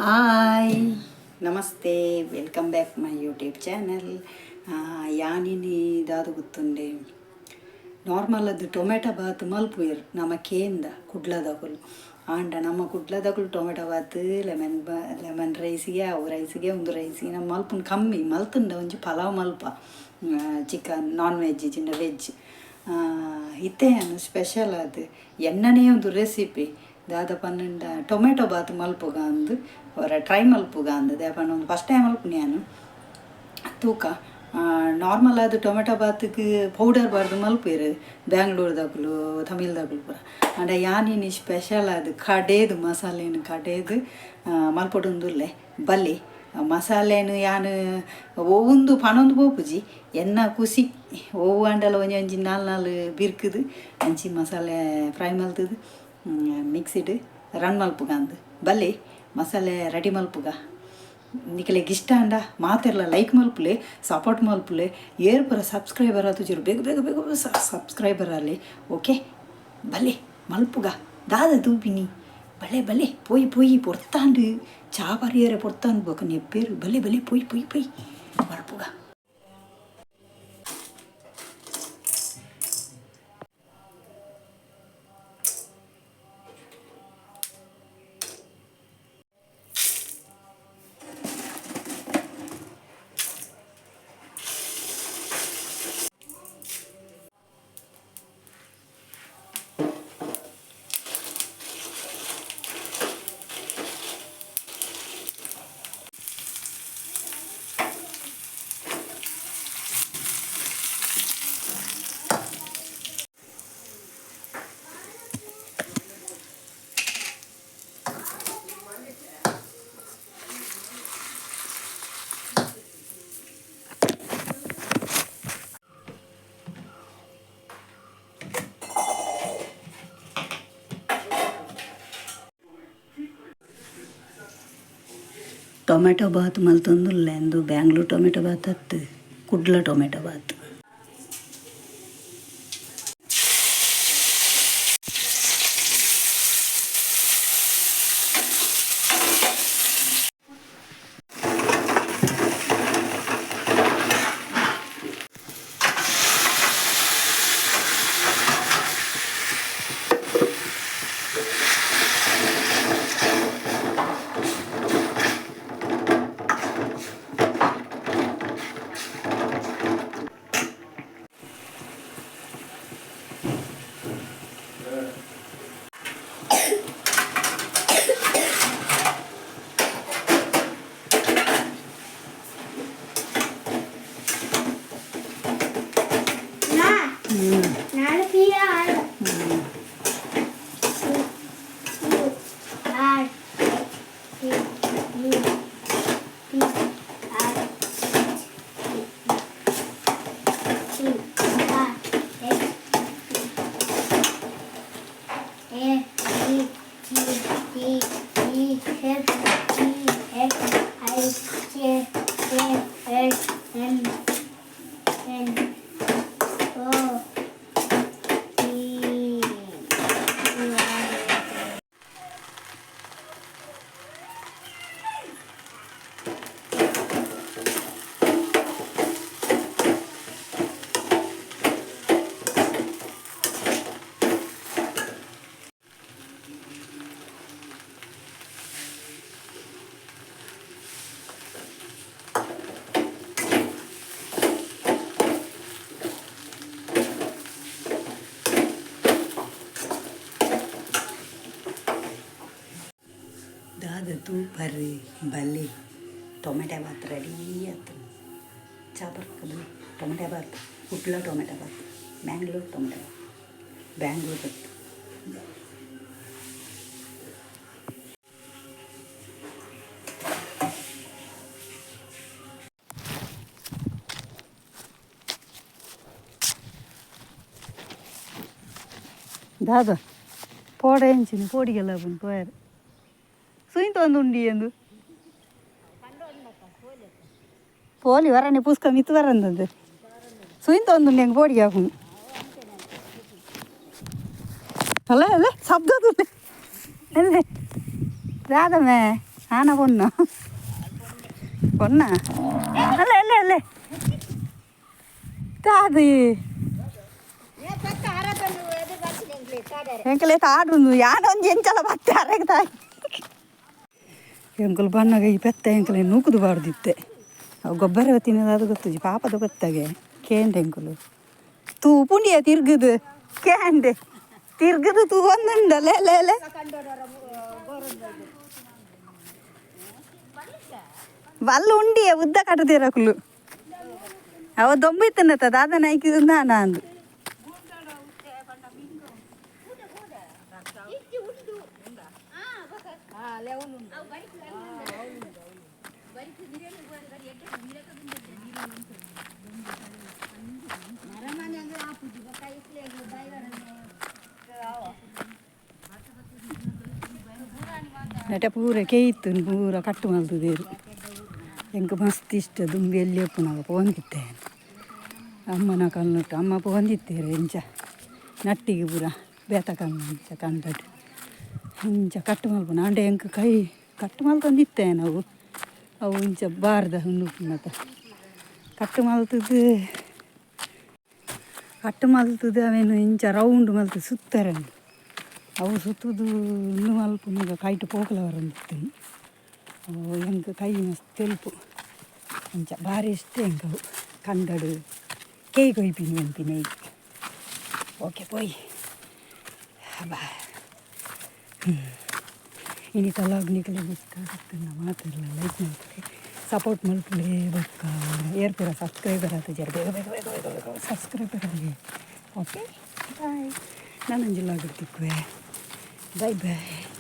Hi, ನಮಸ್ತೆ, welcome back my YouTube channel. ಯಾನಿನಿ ದಾದ ಗೊತ್ತುಂಡೆ, ನಾರ್ಮಲ್ ಅದು ಟೊಮೆಟೊ ಬಾತ್ ಮಲ್ಪುವೆರ್ ನಮ ಕೇಂದ ಕುಡ್ಲದಕುಲು. ಆಂಡ ನಮ್ಮ ಕುಡ್ಲದಕುಲು ಟೊಮೆಟೊ ಬಾತ್, ಲೆಮನ್ ಬಾ, ಲೆಮನ್ ರೈಸ್ಗೆ, ಅವು ರೈಸ್ಗೆ, ಉಂದು ರೈಸ್ಗೆ ನಮ್ಮ ಮಲ್ಪುನ ಕಮ್ಮಿ. ಮಲ್ತುಂಡ ಒಂಜಿ ಪಲಾವ್ ಮಲ್ಪ, ಚಿಕನ್, ನಾನ್ ವೆಜ್ ಇಜ್ಜಿಂಡ ವೆಜ್. ಇತ್ತೆ ಯಾನ್ ಸ್ಪೆಷಲ್ ಆದ್ ಎನ್ನನೇ ಒಂದು ರೆಸಿಪಿ ದಾದ ಪನ್ನುಂಡ ಟೊಮೆಟೊ ಬಾತ್ ಮಲ್ಪುಗ ಅಂದ್ ಒರ ಟ್ರೈ ಮಲ್ಪುಗ ಅಂದ್. ದಾಯೆ ಪಂಡ ಒಂದು ಫಸ್ಟ್ ಟೈಮ್ ಮಲ್ಪುನಿ ಯಾನ್, ತೂಕ. ನಾರ್ಮಲ್ ಆದ್ ಟೊಮೆಟೊ ಬಾತ್ಗ್ ಪೌಡರ್ ಪಾಡ್ದ್ ಮಲ್ಪುವೆರ್ ಬ್ಯಾಂಗ್ಳೂರ್ದಕುಲು, ತಮಿಳ್ದಕುಲು ಪೂರ. ಆಂಡ ಯಾನ್ ಇನಿ ಸ್ಪೆಷಲ್ ಆದ್ ಕಡೇದು ಮಸಾಲೆನ್ ಕಡೇದು ಮಲ್ಪೊಡುಂದುಲ್ಲೆ. ಬಲ್ಲಿ, ಮಸಾಲೆನ್ ಯಾನ್ ಒವುಂದು ಪನೊಂದು ಪೋಪುಜಿ. ಎನ್ನ ಖುಷಿ, ಒವು ಆಂಡಲ ಒಂಜಿ ಒಂಜಿ ನಾಲ್ ನಾಲ್ ಬಿರ್ಕುದು ಅಂಚಿ ಮಸಾಲೆ ಫ್ರೈ ಮಲ್ತುದು ಮಿಕ್ಸಿಡ್ ರನ್ ಮಲ್ಪುಗ ಅಂದ್. ಬಲ್ಲಿ, ಮಸಾಲೆ ರೆಡಿ ಮಲ್ಪುಗ. ನಿಕಲೆಗ್ ಇಷ್ಟ ಆಂಡ ಮಾತೆರ್ಲ ಲೈಕ್ ಮಲ್ಪುಲೆ, ಸಪೋರ್ಟ್ ಮಲ್ಪುಲೆ. ಏರ್ ಪೂರ ಸಬ್ಸ್ಕ್ರೈಬರ್ ಆತುಜೆರ್, ಬೇಗ ಬೇಗ ಬೇಗ ಸಬ್ಸ್ಕ್ರೈಬರ್ ಆಲೆ. ಓಕೆ, ಬಲೆ ಮಲ್ಪುಗ. ದಾದ ತೂಪಿನಿ? ಬಲೆ ಬಲೆ, ಪೋಯಿ ಪೋಯಿ, ಪೊರ್ತಾಂಡು. ಚಾ ಪರಿಯರೆ ಪೊರ್ತಾಂಡು. ಬೊಕ ನೆಪ್ಪೇರು. ಬಲೆ ಬಲೆ, ಪೋಯಿ ಪೋಯಿ ಪೋಯಿ, ಮಲ್ಪುಗ. ಟೊಮೆಟೊ ಬಾತ್ ಮಲ್ತೊಂದುಲ್ಲೆ. ಇಂದು ಬ್ಯಾಂಗ್ಳೂರ್ ಟೊಮೆಟೊ ಬಾತ್ ಅತ್ತು, Kudla tomato bath. 4 P R U R T U P R T R S A B C D E F G H I J K L M N O P Q R. ದಾದ ತೂಪರ್? ಬಲ್ಲಿ, tomato Baat ready ಆತು. ಚಾ ಪರ್ಕ ಬಲ್ಲಿ. Tomato bath, Kudla tomato bath, Bangalore tomato bath, Bangalore bath. ದಾದ ಪೋಡೆ ಎಂಚಿನ ಪೋಡಿಗೆಲ್ಲ ಬಂದು ಪೋಯರ್ ಸುಯಿಂತೊಂದು ಎಂದು ಪೋಲಿ ವರನೆ ಪುಸ್ಕ ಮಿತ್ತು ಬರಂದದ್ದು ಸುಯಿಂತೊಂದುಂಡು. ಹೆಂಗೆ ಪೋಡಿಗೆ ಹಾಕುನು? ಅಲ್ಲ ಅಲ್ಲ, ಶಬ್ದ ತುಲೆ ಅಲ್ಲೇ. ದಾದಮೇ. ಆನ ಪೊಣ್ಣು ಪೊಣ್ಣ ಅಲ್ಲ ಅಲ್ಲ ಅಲ್ಲ ತಾದಿ ಎಂಕಲೆ ತಾಡುಂದು ಯಾನೊಂದು ಎಂಚಲ ಬತ್ತೆ ಅರೆಗೆ ತಾಯಿ. ಎಂಕುಲು ಬಣ್ಣಗ ಈ ಪೆತ್ತ ಎಂಕಲೆ ನೂಕುದು ಬಾರ್ದಿತ್ತೆ. ಅವು ಗೊಬ್ಬರ ತಿನ್ನೋದು, ಅದು ಗೊತ್ತುಜಿ. ಪಾಪದ ಗೊತ್ತಾಗೆ ಕೇಂಡೆ ಎಂಕುಲು ತೂ ಪುಂಡಿಯ ತಿರ್ಗುದು ಕೇಂಡೆ ತಿರ್ಗುದು ತೂ ಒಂದುಂಡಲ್ಲ. ಅಲ್ಲ ಅಲ್ಲ, ಬಲ್ಲು ಉಂಡಿಯ ಉದ್ದ ಕಟ್ಟದಿರಕುಲು. ಅವ ದೊಂಬಿತ್ತನ್ನತ್ತ ದಾದ ನೈಕಿ ನಾನ ಅಂದು. ನೆಟ ಪೂರ ಕೇಯ್ತು, ಪೂರ ಕಟ್ಟು ಮಲ್ತದೇರು. ಎಂಕ್ ಮಸ್ತ್ ಇಷ್ಟ. ದುಂಬಿ ಎಲ್ಲಿ ಉಪ್ಪುನಾಗ ಪೋಂದಿತ್ತೆ ಅಮ್ಮನ ಕಣ್ಣುಟ್ಟು. ಅಮ್ಮ ಪೋಂದಿತ್ತೇರು ಎಂಚ ನಟ್ಟಿಗೆ ಪೂರ ಬೇತ ಕಣ್ಣು ಇಂಚ ಕಂಡಡ್ ಇಂಚ ಕಟ್ಟು ಮಲ್ಪುನ. ಅಂಡೆ ಎಂಕ್ ಕೈ ಕಟ್ಟು ಮಲ್ತೊಂದಿತ್ತೆ ನಾವು. ಅವು ಇಂಚ ಬಾರ್ದ ಉಂದು ಕಟ್ಟು ಮಲ್ತದ್ದು. ಕಟ್ಟು ಮಲ್ತದ್ದು ಅವೇನು ಇಂಚ ರೌಂಡ್ ಮಲ್ತು ಸುತ್ತಾರೆ. ಅವು ಸುತ್ತುದು ಉಂದು ಮಲ್ಪುನಗ ಕೈಟ್ ಪೋಕಲ ಬರೊಂದಿತ್ತು. ಅವು ಎಂಕ್ ಕೈ ಮಸ್ತ್ ತೆಲ್ಪು. ಅಂಚ ಭಾರಿ ಇಷ್ಟ ಎಂಕ್ ಅವು. ಕಂಡಡು ಕೇಯ್ ಕೊಯ್ಪಿನಿ ಪನ್ಪಿನ. ಓಕೆ, ಪೋಯ್ ಬಾ. ಇನಿತ ವ್ಲಾಗ್ ನಿಕಲೆಗ್ ಇಷ್ಟ ಆದಿತ್ತುಂಡ ಮಾತೆರ್ಲ ಲೈಕ್ ಮಲ್ಪುಲೆ, ಸಪೋರ್ಟ್ ಮಲ್ಪುಲೆ. ಬೊಕ್ಕ ಏರ್ ಪೂರ ಸಬ್ಸ್ಕ್ರೈಬರ್ ಆತುಜೆರ್, ಬೇಗ ಬೇಗ ಬೇಗ ಬೇಗ ಬೇಗ ಸಬ್ಸ್ಕ್ರೈಬರ್ ಆಗಿ. Okay, bye. ನನೊಂಜಿ ವ್ಲಾಗ್ ತಿಕ್ಕುವೆ. Bye boy.